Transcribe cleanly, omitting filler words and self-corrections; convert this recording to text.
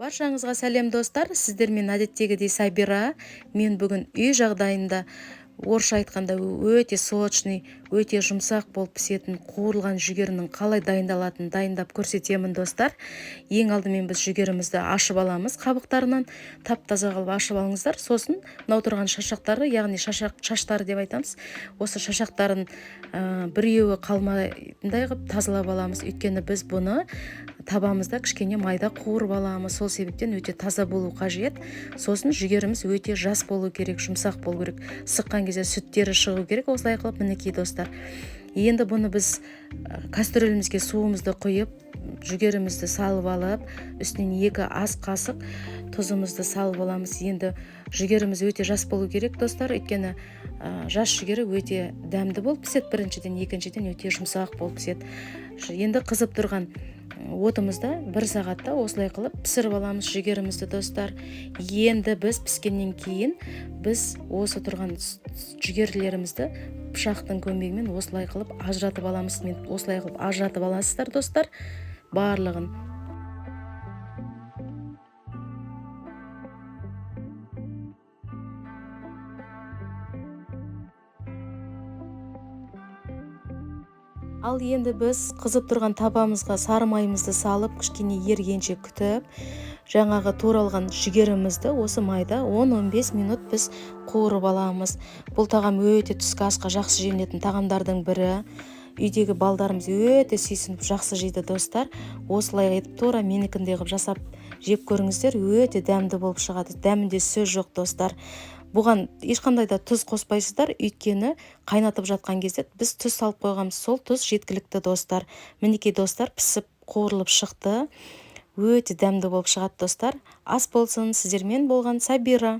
Баршаңызға сәлем, достар! Сіздермен әдеттегідей Сабира. Мен бүгін үй жағдайында, орысша айтқанда, өте сочный, өте жұмсақ болып пісетін қуырылған жүгерінің қалай дайындалатынын дайындап көрсетемін, достар. Ең алдымен біз жүгерімізді ашып аламыз қабықтарынан, тап таза қылып ашып алыңыздар. Сосын мынау тұрған шашақтары, яғни шашақ, шаштары деп айтамыз, осы шашақтарын біреуі қалмайтындай қылып тазалап аламыз. Өйткені біз бұны табамызда кішкене майда қуырып аламыз, сол себептен өте таза болу қажет. Сосын жүгеріміз өте жас болу керек, жұмсақ болу керек, сыққан кезде сүттері шығу керек. Осылай қылып, мінекей, достар, енді бұны біз кастрюлімізге суымызды құйып, жүгерімізді салып алып, үстінен 2 ас қасық тұзымызды салып аламыз. Енді жүгеріміз өте жас болу керек, достар, өйткені жас жүгері өте дәмді болып піседі біріншіден, екіншіден, өте жұмсақ болып піседі. Енді қызып тұрған отымызда 1 сағатта осылай қылып пісіріп аламыз жүгерімізді, достар. Енді біз піскеннен кейін біз осы тұрған жүгерілерімізді пышақтың көмегімен осылай қылып ажыратып аламыз. Мен осылай қылып ажыратып аласыздар, достар, барлығын. Ал енді біз қызып тұрған табамызға сары майымызды салып, кішкене ергенше күтіп, жаңағы туралған жүгерімізді осы майда 10-15 минут біз қуырып аламыз. Бұл тағам өте түскі асқа жақсы желінетін тағамдардың бірі. Үйдегі балдарымыз өте сүйсініп жақсы жейді, достар. Осылай етіп, тура менікіндей қылып жасап жеп көріңіздер, өте дәмді болып шығады. Дәмінде сөз жоқ, достар. Бұған ешқандай да тұз қоспайсыздар, өйткені қайнатып жатқан кезде біз тұз салып қойғанбыз, сол тұз жеткілікті, достар. Мінекей, достар, пісіп қуырылып шықты. Өте дәмді болып шығады, достар. Ас болсын! Сіздермен болған Сабира.